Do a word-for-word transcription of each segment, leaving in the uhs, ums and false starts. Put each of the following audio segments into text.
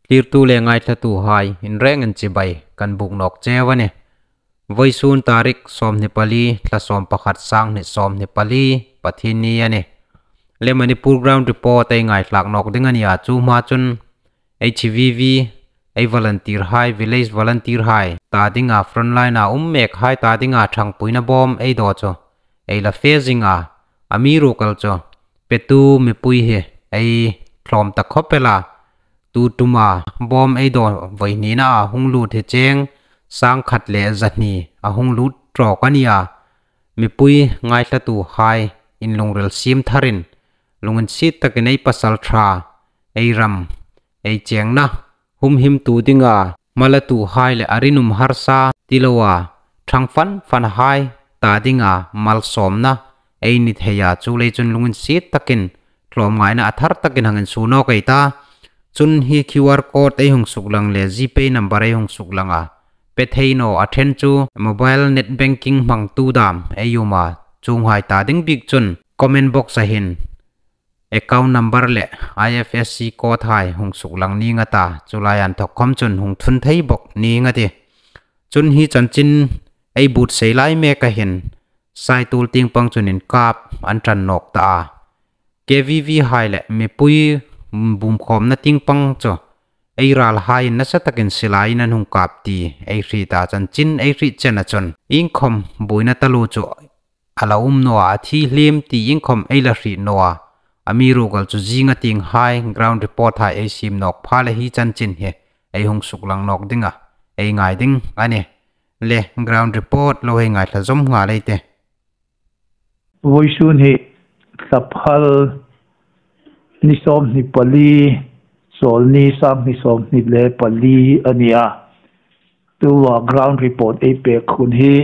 Thlirtu le ngaithlatuhai inrengin chibai kan buk nawk cheu a nih. Vawisun tarik sawmhni pali, thla sawm pakhat, sanghni sawmhni pali, Pathienni a nih. Le Manipur Ground Report ei ngaithlak nawk ding a nih a, chu hma chun H V V, ei volunteer hai, village volunteer hai ta dinga, frontline-a um mek hai ta dinga ṭhangpuina bawm ei daw chu ei la fe zing a, amiruokchu petu mipui hi ei tlawm ta khawp el a. Tu tuma bawm ei daw vawi hnina a hung lut hi cheng sangkhat le zahni a hung lut tawk a nih a. Mipui ngaithlatuhai inlungril siem tharin, lunginsiet takin ei pasalṭha, ei ram, ei chengna humhimtu dinga hmalatuhai le a rinum harsa ti loa ṭhang fan fanhai ta dinga malsawmna ei ni thei a, chuleiin chun lunginsiet takin tlawmngaina a thar takin hang insuo nawk ei ta. Chun hi Q R code ei hung suklang le GPay number ei hung suklang a, pe thei naw a ṭhen chu mobile net banking hmangtu dam ei um a, chuonghai ta ding bik chun comment box-a hin account number le I F S C code hai hung suklang ning a ta, chu lai inthok khom chun hung thun thei bok ning a tih. Chun hi chanchin ei buotsai lai meka hin Saituol tieng pang chun inkap an ṭan nawk ta a. K V V hai le mipui bumkhawmna tieng pang chu ei ralhaiin nasa takin silaiin an hung kap ti ei hriet a, chanchin ei hriet chena chun iengkhom buoina taluo chu a la um naw a, a thi hliem ti iengkhom ei la hriet naw a. Amiruokchu zinga tienghai ground report hai ei siem nawk pha le hi chanchin hi ei hung suklang nawk dinga ei ngai ding a nih. Le ground report lo hei ngaithla zawm nghal ei tih. Vawisun hi Thlaphal ni sawmhni pali, Chawlni, sanghni sawmhni le pali a nih a. Tuta ground report ei pek hun hi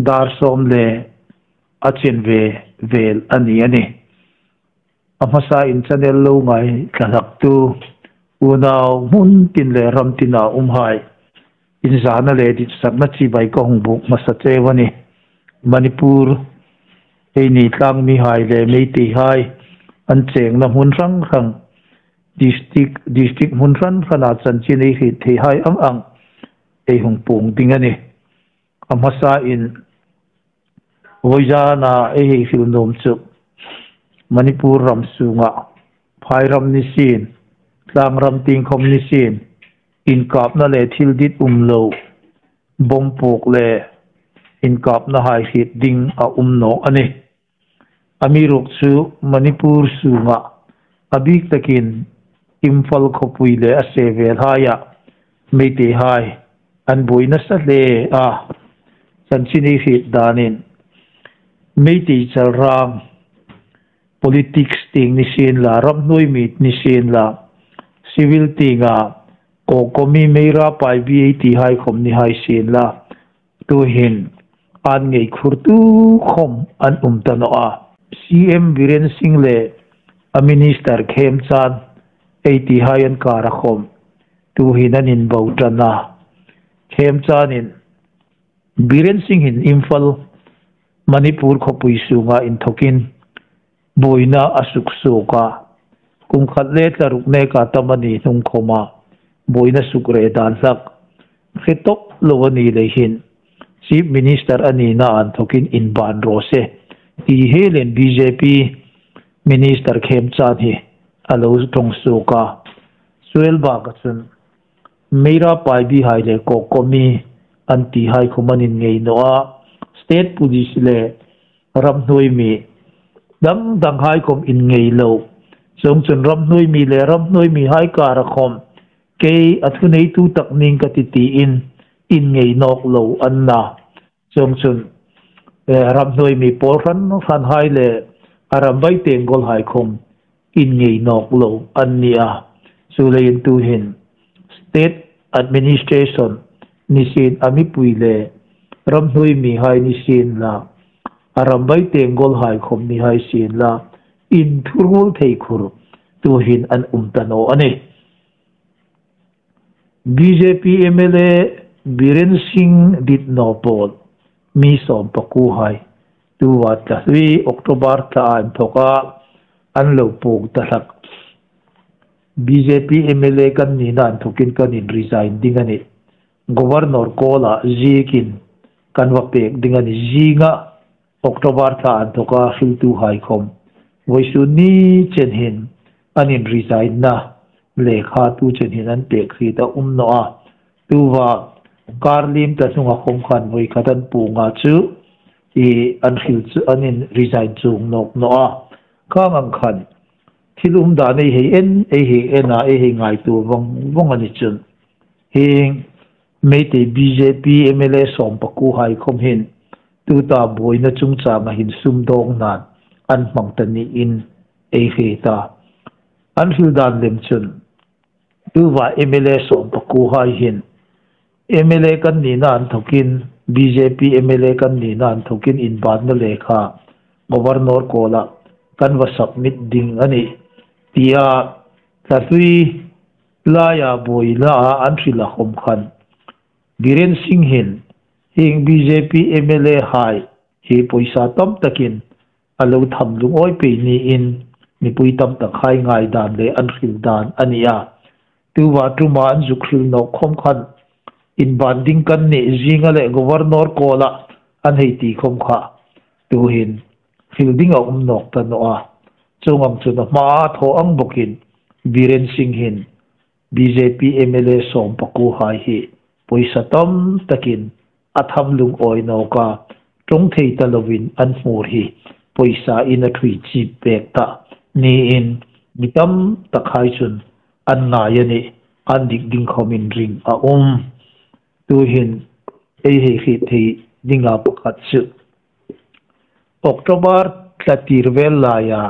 dar sawm le a chanve vel a ni a nih. A hmasain channel lo ngaithlatu unau hmun tin le ram tina umhai inzana le ditsakna chibai ka hung buk hmasa cheu a nih. Manipur, eini tlangmihai le Meiteihai an chengna hmun hrang hrang, district, district hmun hran hrana chanchin ei hriet theihai ang ang ei hung puong ding a nih. A hmasain vawizana ei hei hril nuom chu Manipur ram sunga phairam ni sien, tlangram tieng khom ni sien, inkapna le thil dit um lo, bom puok le inkapnahai hriet ding a um naw a nih. Amiruokchu Manipur sunga a bik takin Imphal khawpui le a sevelhaia Meiteihai an buoi nasa hle a. Chanchin ei hriet danin Meitei chalrang, politics tieng ni sien la, ramhnuoi mi ni sien la, civil tienga COCOMI, Meira Paibi ei tihai khom ni hai sien la, tuhin an ngei khurtu khom an um ta naw a. C M Biren Singh le a minister Khemchand ei tihai an kara khom tuhin an inbo ṭan a. Khemchandin Biren Singh hin Imphal, Manipur khawpui sunga inthokin buoina a suksuok a. Kum khat le thla ruk neka tam a ni hnung khoma buoina sukre dan hlak hre tawp lo a ni lei hin Chief Minister a nina inthokin inban raw se ti hi le B J P minister Khemchand hi a lo ṭawng suok a. Suel baka chun Meira Paibi hai le COCOMI an tihai khom an inngei naw a. State Police le ramhnuoi mi dang danghai khom inngei lo. Chuongchun ramhnuoi mi le ramhnuoi mihai kara khom kei a thuneitu tak ning ka ti tiin inngei nawk lo an na. Chuongchun, eh, ramhnuoi mi pawl hran hranhai le a ram vai Tenggolhai khom inngei nawk lo an ni a. Chuleiin tuhin state administration ni sien, a mipui le ramhnuoi mihai ni sien la, a ram vai Tenggolhai khom ni hai sien la, inthuruol thei khur tuhin an um ta naw a nih. B J P M L A Biren Singh dit naw pawl mi sawmpakuohai tuta thla hi October thla inthoka an lo puong ta hlak. B J P M L A kan nina inthawkin kan in resign ding a nih. Governor Kawla ziekin kan va pek ding a nih. Zinga October thla inthawka hriltuhai khawm vawisun ni chen hin an in resign-na lekha tu chen hin an pek hriet a um naw a. Tuta kar liem ta hnunga khawm khan voi khat an puong a chu, i an hril chu an in resign chuong nawk naw a. Khang ang khan thil umdan ei hei en, ei hei en a, ei hei ngaituo vawng vawng a ni chun, hieng Meitei B J P M L A sawmpakuohai khawm hin tuta buoina chungchanga hin sumdawngna'n an hmang ta niin ei hriet a. An hril dan lem chun, tuta M L A sawmpakuohai hin M L A kan nina inthawkin, B J P M L A kan nina inthawkin inbanna lekha Governor Kawla kan va submit ding a nih, tia thla hlui laia buoina a an hril a khawm khan, Biren Singh hin hieng B J P M L A hai hi pawisa tam takin a lo tham lungawi pei niin mipui tam takhai ngaidan le an hril dan a ni a. Tuta ṭuma an zuk hril nawk khawm khan, inban ding kan nih, zinga le Governor Kawla an hei ti khawm kha, tuhin hril ding a um nawk ta naw a. Chuong ang chun a hmaa thaw ang bawkin Biren Singh hin B J P M L A sawmpakuohai hi pawisa tam takin a tham lungawi nawk a, ṭawng thei ta lovin an hmur hi pawisa in a ṭhui chip pek ta niin mi tam takhai chun an ngai a nih, an dik ding khawmin ring a um. Tuhin ei hei hriet thei dinga pakhat chu, October thla tir vel laia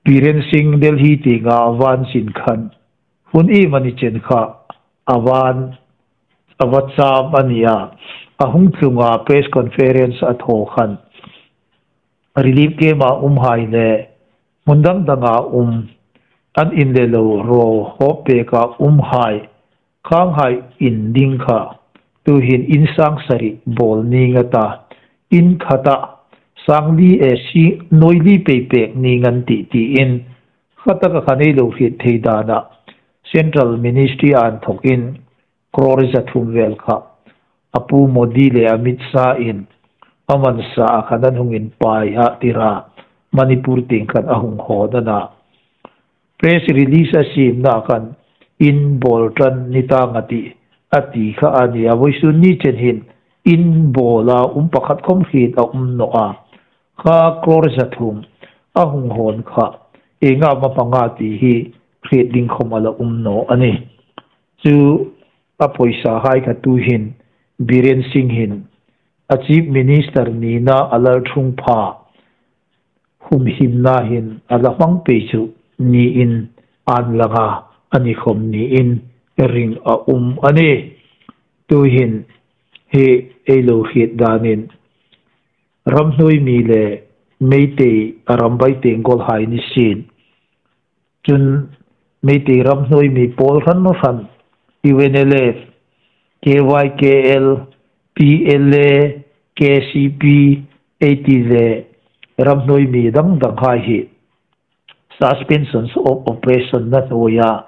Biren Singh Delhi tienga a va zin khan, hun iemani chen kha a va, a va cham a ni a. A hung tlunga press conference a thaw khan, relief camp-a umhai le hmun dang danga um, an in le lo raw hawp peka umhai, khanghai in ding kha tuhin in sang sari bawl ning a ta, in khata sang li e si, nuoi li pei pek ning an tih, tiin khataka khan ei lo hriet thei dana Central Ministry-a inthawkin crore za thum vel kha a Pu Modi le Amit Shah-in a man sa a khan an hung inpai a tir a, Manipur tieng khan a hung hawn a na. Press release a siemna khan in bawl ṭan ni tang a tih, a ti kha a ni a. Vawisun ni chen hin in bawla um pakhat khawm hriet a um naw a. Kha crore za thum a hung hawn kha ienga am a hmang a ti hi hriet ding khawm a la um naw a nih. Chu a pawisa hai kha tuhin Biren Singh hin a Chief Minister nina a lalṭhungpha humhimna hin a la hmang pei chu niin an langa a ni khawm niin ring a um a nih. Tuhin hi ei lo hriet danin ramhnuoi mi le Meitei a ram bai tieng golhai ni sien. Chun Meitei ramhnuoi mi pawl hran hran, U N L F, K Y K L, P L A, K C P, A T le ramhnuoi mi dang dang hai hi suspensions of operation-na hnuoia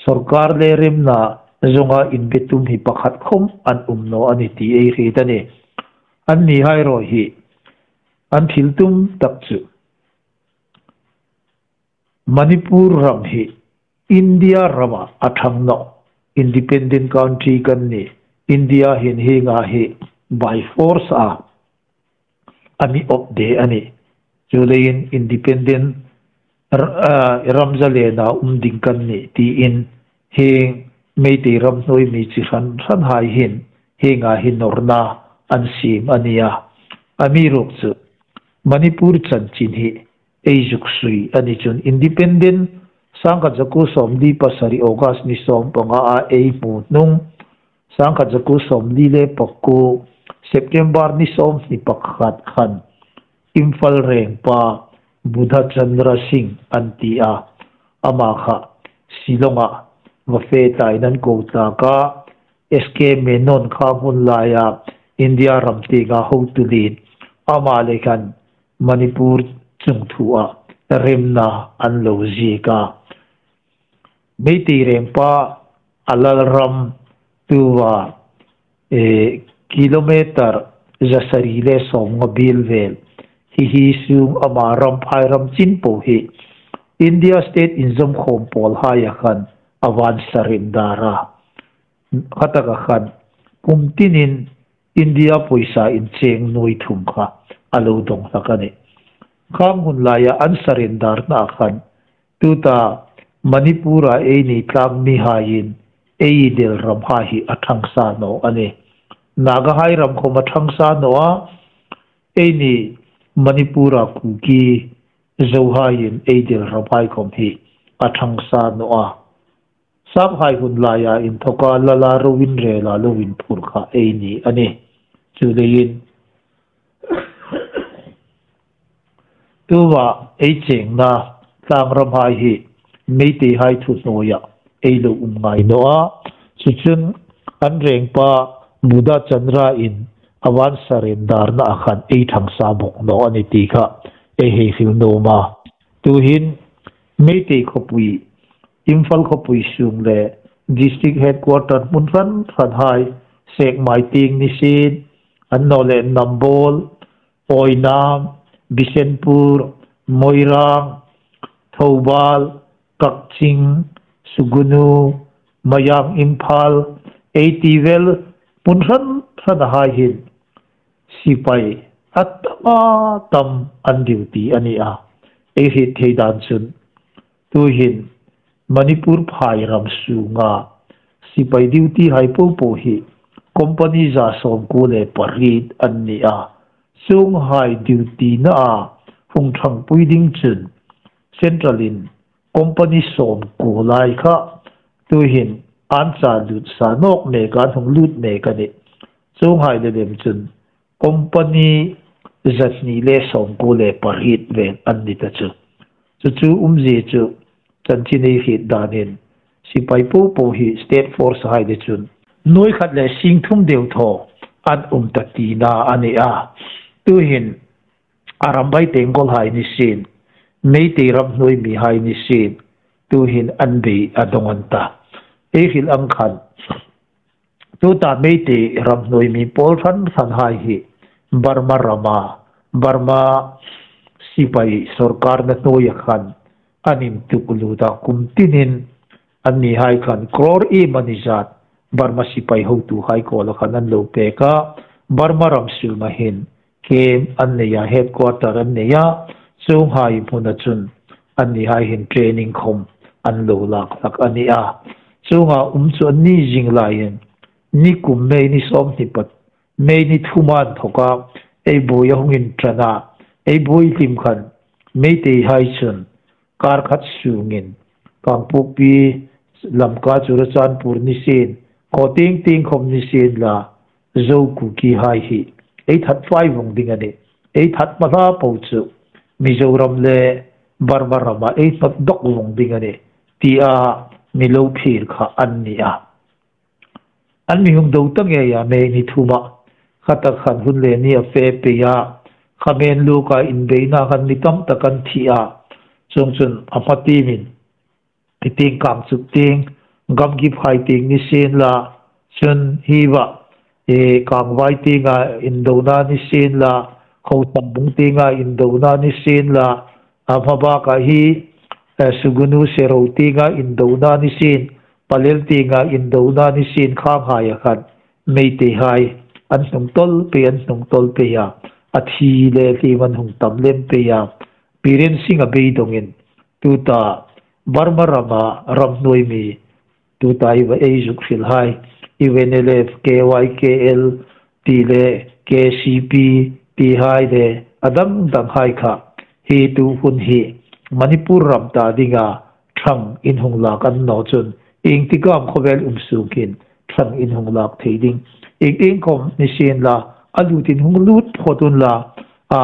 sawrkar le remna zawnga inbe tum hi pakhat khawm an um naw a nih ti ei hriet a nih. An mihai rawi hi an thil tum tak chu Manipur ram hi India rama a ṭhang naw, independent country kan ni. India hin hienga hi by force-a a mi awp de a nih. Chuleiin independent r-, ah, ram zalena um ding kan nih tiin hieng Meitei ramhnuoi mi chi hran hran hai hin hienga hi nawrna an siem a nih a. Amiruokchu Manipur chanchin hi ei zuk sui a ni chun independent sangkhat zakuo sawmli pasari August ni sawm panga a ei hmu hnung, sangkhat zakuo sawmli le pakuo September ni sawmhni pakhat khan Imphal rengpa Buddha Chandra Singh an ti a, ama kha Shillong-a va fe tlaiin an ko tlak a, S K Menon kha hun laia India ram tienga hotu lien, ama le khan Manipur chungthua remna an lo ziek a. Meitei rengpa a lal ram tuva, eh, kilometer zasari le sawmnga biel vel hi hi sung ama ram phai ram chin po hi India state inzawm khawm pawl hai a khan a van surrender a. Khataka khan kum tinin India poisa in cheng nuoi thum kha a lo dong hlak a nih. Khang hun laia an surrender na khan tuta Manipura eini tlangmi haiin ei del ram hai hi a thangsa naw a nih. Naga hai ram khawm a thangsa naw a, eini Manipura Kuki Zo haiin ei del ram hai khawm hi a thangsa naw a. Sap hai hun laia inthoka lala ro in rela lo in phur kha eini a nih. Chuleiin tuva ei chengna tlang ram hai hi Meitei hai thu hnuoia ei lo um ngai naw a. Chuchun an rengpa Buddha Chandra in a van surrender na a khan ei thangsa bawk naw a nih ti kha ei hei hril nuom a. Tuhin Meitei khawpui, Imphal khawpui sung le district headquarter hmun hran hran hai, Sekmai tieng ni sien, annawleh Nambol, Oinam, Bishnupur, Moirang, Thoubal, Kakching, Sugnu, Moirang Imphal, ei ti vel hmun hran hran hai hin sipai a tam a tam an duty a ni a. Ei hriet thei dan chun tuhin Manipur phai ram sunga sipai duty hai po po hi company za sawmkuo le pariet an ni a. Chuong hai duty na a hung thangpui ding chun central in company sawmkuo lai kha tuhin an cha lut sa nawk mek, an hung lut mek a nih. Chuong hai le lem chun company zahni le sawmkuo le pariet vel an ni ta chu. Chu chu umzie chu chanchin ei hriet danin sipai po po hi state force hai le chun nuoi khat le sing thum deu thaw an um ta tina a ni a. Tuhin a ram bai Tenggol hai ni sien, Meitei ram hnuoi mi hai ni sien, tuhin an bei a dawng an ta. Ei hril ang khan tuta Meitei ram hnuoi mi pawl hran hran hai hi Burma rama, Burma sipai sawrkar na hnuoia khan an intuk lut a, kum tinin an ni hai khan crore iem a ni zat Burma sipai hotu hai kuoma khan an lo pek a. Burma ram sunga hin camp an nei a, headquarter an nei a, chuong hai hmuna chun an ni hai hin training khawm an lo lak hlak a ni a. Chuonga um chu an ni zing laiin nikum May ni sawmhni pat, May ni thuma inthoka ei buoi a hung inṭan a, ei buoi hlim khan Meitei hai chun kar khat sungin Kangpokpi, Lamka, Churachandpur ni sien, khaw tieng tieng khawm ni sien la, Zo Kuki hai hi ei that fai vawng ding a nih, ei that hma hla po chu Mizoram le Burma rama ei hnawt dawk vawng ding a nih, tia mi lo phir kha an ni a. An mi hung do ta ngei a, May ni thuma, kha tak khan hun le ni a fe pei a, kha men luka inbeina khan mi tam tak an thi a, chuong chun a hma timin, i tieng Kangchup tieng, Gamgi phai tieng ni sien la, chun hi va, e, Kangvai tienga indona ni sien la, Khosambung tienga indona ni sien la, a hma baka hi, e, Sugnu Sero tienga indona ni sien, Palel tienga indona ni sien khang hai a khan Meitei hai an hnung tawl pei, an hnung tawl pei a, a thi le hlim an hung tam lem pei a. Biren Singh a beidongin tuta Burma rama ram hnuoi mi, tuta i va ei zuk hril hai, U N L F, K Y K L ti le K C P ti hai le a dang dang hai kha hi tu hun hi Manipur ram ta dinga ṭhang in hung lak an naw chun, ieng tik am khawvel um sung hin ṭhang in hung lak thei ding. Ieng ieng khawm ni sien la, a lut in hung lut phawt unla, a,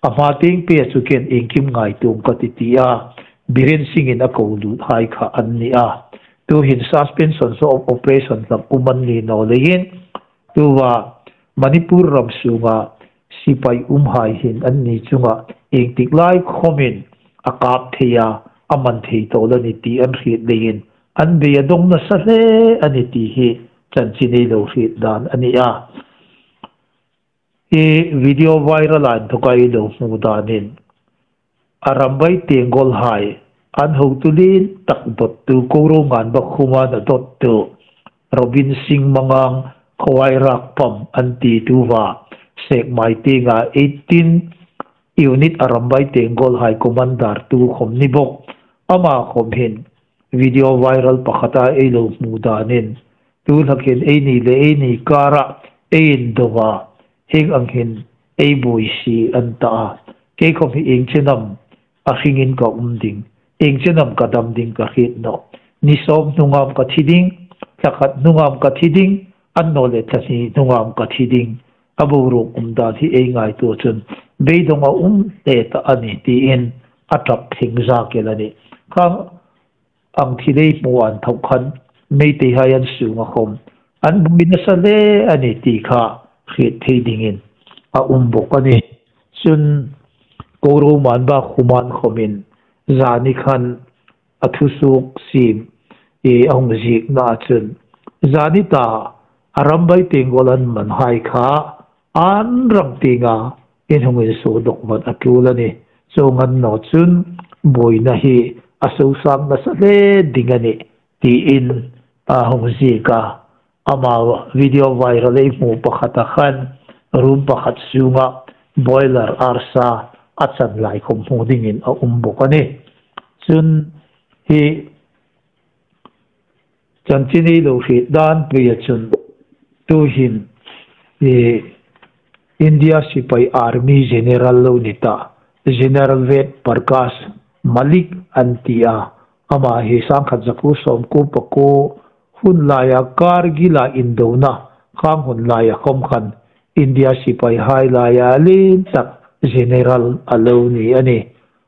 a hma tieng pei a chu ken iengkim ngaituo ka ti, tia Biren Singh in a ko lut hai kha an ni a. Tuhin suspension of operation hlak um an ni naw leiin, tuva Manipur ram sunga sipai um hai hin anni chunga ieng tik lai khawmin a kap thei a, a man thei tawl a nih ti an hriet leiin, an bei a dong nasa hle a ni ti hi chanchin ei lo hriet dan a ni a. Hi video viral a inthoka ei lo hmu danin, Arambai Tenggol hai an hotu lien tak dottu, Koromanba khuman a dottu Robin Singh Mangang, Khawai Rakpam an titu va, Sekmai tienga eighteen unit Arambai Tenggol hai commander tu khom ni bawk. Ama khom hin video viral pakhata ei lo hmu danin, tu hlakin eini le eini kara ei indonga, hieng ang hin ei buoi si an ta a. Kei khom hi ieng chen am a hringin ka um ding, ieng chen am ka dam ding ka hriet nawh. Ni sawm hnungam ka thi ding, thla khat hnungam ka thi ding, annawleh thla hni hnungam ka thi ding. A boruok um dan hi ei ngaituo chun beidong a um hle ta a ni tiin a ṭap thleng zak el a nih. Khang ang thil ei hmu a inthok khan Meitei hai an sunga khom an buoi nasa hle a ni ti kha hriet thei dingin a um bawk a nih. Chun Koromanba khuman khomin zani khan a thusuok siem a hung ziekna chun, zani ta Arambai Tenggol an man hai kha an ram tienga in hung insuo dawk vat a ṭul a nih. Chuong a ni naw chun buoina hi a sosang nasa hle ding a nih tiin a hung ziek a. Ama video viral ei hmu pakhata khan room pakhat sunga boiler arsa a chan lai khom hmu dingin a um bawk a nih. Chun hi chanchin ei lo hriet dan pei a chun, tuhin India sipai army general lo ni ta, General Ved Prakash Malik an ti a. Ama hi sangkhat zakuo sawmkuo pakuo hun laia Kargil-a indona khang hun laia khom khan India sipai hai laia lien tak general a lo ni a nih.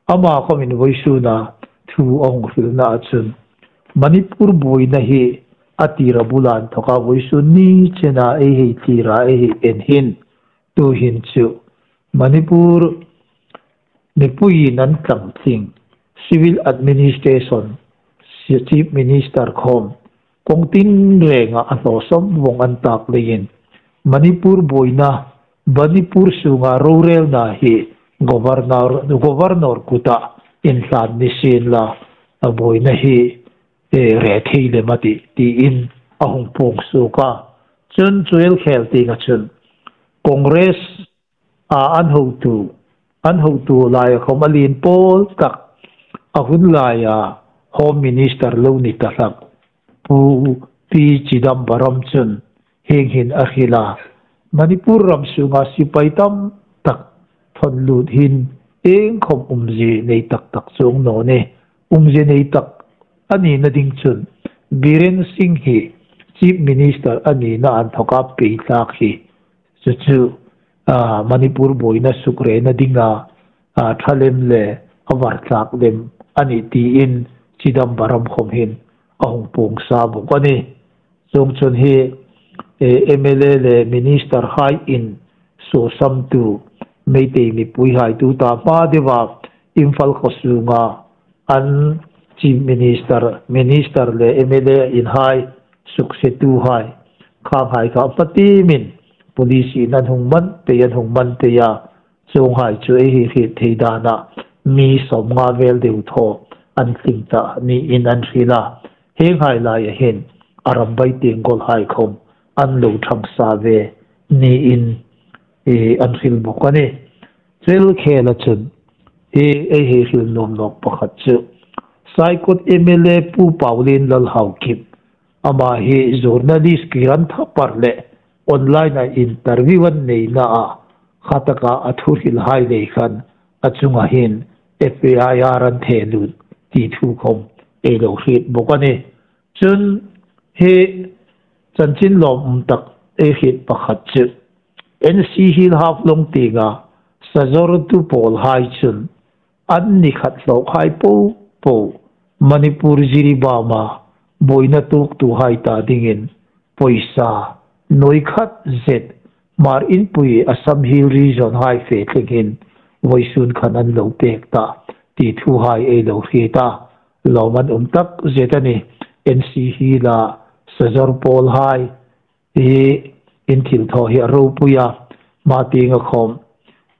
Ama khomin vawisuna thu a hung hrilna chun, Manipur buoina hi a tira bula inthoka vawisun ni chena ei hei thlira ei hei en hin, tuhin chu Manipur mipuiin an tlang tling, Civil Administration, Chief Minister khom kawng tin renga a hlaw sawm vawng an tak leiin, Manipur buoina, Manipur sunga rorelna hi Governor, Governor kuta inhlan ni sien la, a buoina hi, e, re thei lem a tih tiin a hung puong suok a. Chun chu el khel tienga chun Congress a an hotu, an hotu laia khom a lien pawl tak, a hun laia Home Minister lo ni ta hlak Pu P Chidambaram chun hieng hin a hril a, Manipur ram sunga sipai tam tak thawn lut hin iengkhom umzie nei tak tak chuong naw ni. Umzie nei tak a nina ding chun Biren Singh hi Chief Minister a nina inthoka pei tlak hi chu chu, a, Manipur buoina sukrena dinga, a, ṭha lem le a var tlak lem a nih tiin Chidambaram khom hin a hung puong sa bawk a nih. Chuong chun hi, e, M L A le Minister haiin suosamtu Meitei mipui hai tuta hma deuva Imphal khaw sunga an Chief Minister, Minister le M L A in hai, suksetu hai, khang hai kha hma tiemin police in an hung man tei, an hung man tei a, chuong hai chu ei hei hriet thei dana mi sawmnga vel deu thaw an tling ta niin an hril a. Hieng hai laia hin Arambai Tenggol hai khom an lo ṭhang sa ve niin, e, an hril bawk a nih. Chu el khela chun hi ei hei hril nuom nawk pakhat chu Saikot M L A Pu Paulin Lal Haokip, ama hi journalist Kiran Thapar le online-a interview an neina a, khataka a thu hril hai lei khan a chunga hin F I R an the lut ti thu khom ei lo hriet bawk a nih. Chun hi chanchin lawmum tak ei hriet pakhat chu N C Hills Haflong tienga sazortu pawl hai chun an ni khat hlawk hai po po Manipur Jiribam-a buoina tuoktu hai ta dingin poisa nuoi khat zet Hmar Inpui Assam Hill Region hai fe thleng hin vawisun khan an lo pek ta ti thu hai ei lo hriet a. Lawmum tak zet a nih. N C Hills-a sazor pawlhai hi in thilthaw hi a ropui a, hma tienga khawm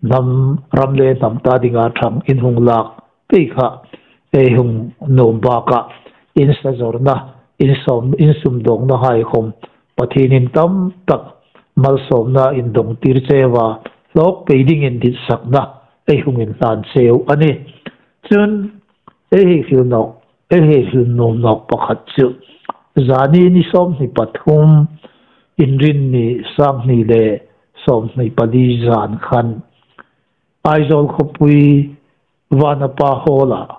hnam, ram le hnam ta dinga ṭhang in hung lak pei kha ei hung nuom bakah in sazorna, in sawm, in sumdawngnahai khawm Pathienin tam tak malsawmna indawngtir cheu a, hlawk pei dingin ditsakna ei hung inhlan cheu a nih. Chun ei hei hril nawk, ei hei hril nuom nawk pakhat chu, zani ni sawmhni pathum, Inrinni, sanghni le sawmhni pali zan khan Aizawl khawpui Vanapa Hall-a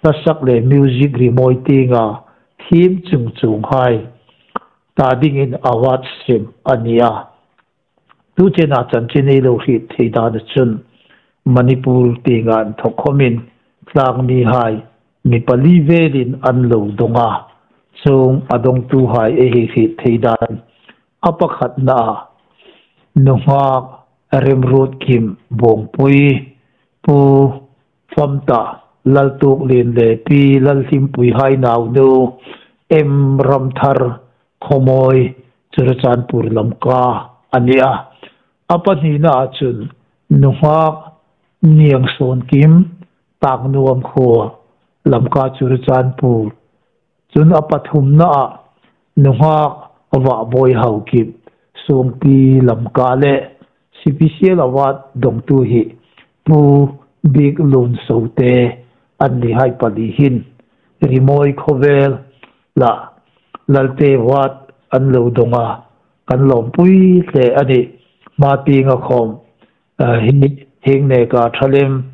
hlasak le music rimawi tienga thiem chung chuonghai ta dingin award sim a ni a. Tu chena chanchin ei lo hriet thei dana chun Manipur tienga inthok khawmin tlangmihai mi pali velin an lo dawng a, chuong a dawngtuhai ei hei hriet thei dan. A pakhatna, nunghak Remruotkim Bawngpui, Pu Famta Laltuoklien le Pi Lalhlimpuihai naunu M Ramthar, Khawmawi, Churachandpur Lamka a ni a. A pahnina chun nunghak Niangsawnkim, Tangnuam khuo, Lamka Churachandpur. Chun a pathumna a, nunghak Vahbawi Haokip, Suongpi Lamka le, special award dawngtu hi Pu Biklun Sote an nihai pali hin rimawi khawvela Lalte Award an lo dawng a, kan lawmpui hle a nih. Hma tienga khawm, a, hi, hieng neka ṭha lem,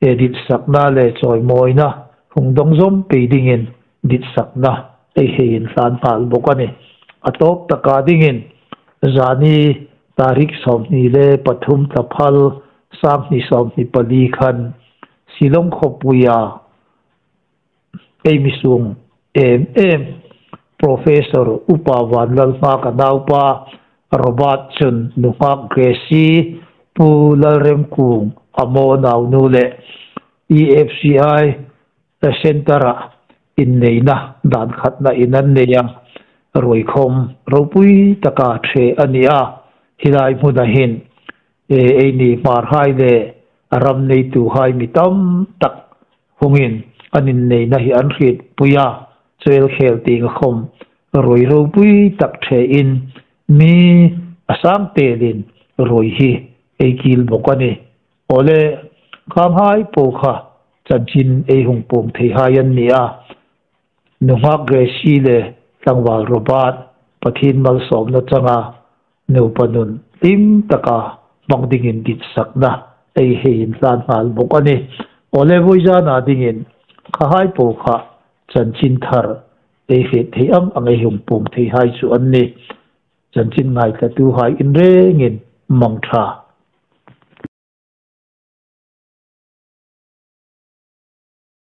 e, ditsakna le chawimawina hung dawng zawm pei dingin ditsakna ei hei inhlan nghal bawk a nih. A tawp taka dingin zani tarik sawmhni le pathum Tlaphal sanghni sawmhni pali khan Shillong khawpuia ei mi sung em em Professor Upa Vanlalnghaka naupa Robert chun nunghak Gracie, Pu Lalremkung a maw naunu le E F C I Centre-a inneina dan khatna in an nei a, ruoi khawm ropui taka ṭhe a ni a. Hi lai hmuna hin, e, eini Hmarhai le a ram neituhai mi tam tak hungin an inneina hi an hrietpui a, chu el khel tienga khawm ruoi ropui tak ṭhein mi a sang telin ruoi hi ei kil bawk a nih. Awle, khanghai po kha chanchin ei hung puong theihai an ni a. Nunghak Gracie le tlangval Robert, Pathien malsawmna changa nupa nun hlim taka hmang dingin ditsakna ei hei inhlan nghal bawk a nih. Awle, vawizana dingin khahai po kha chanchin thar ei hriet thei ang ang ei hung puong theihai chu an nih. Chanchin ngaithlatuhai in rengin mangṭha.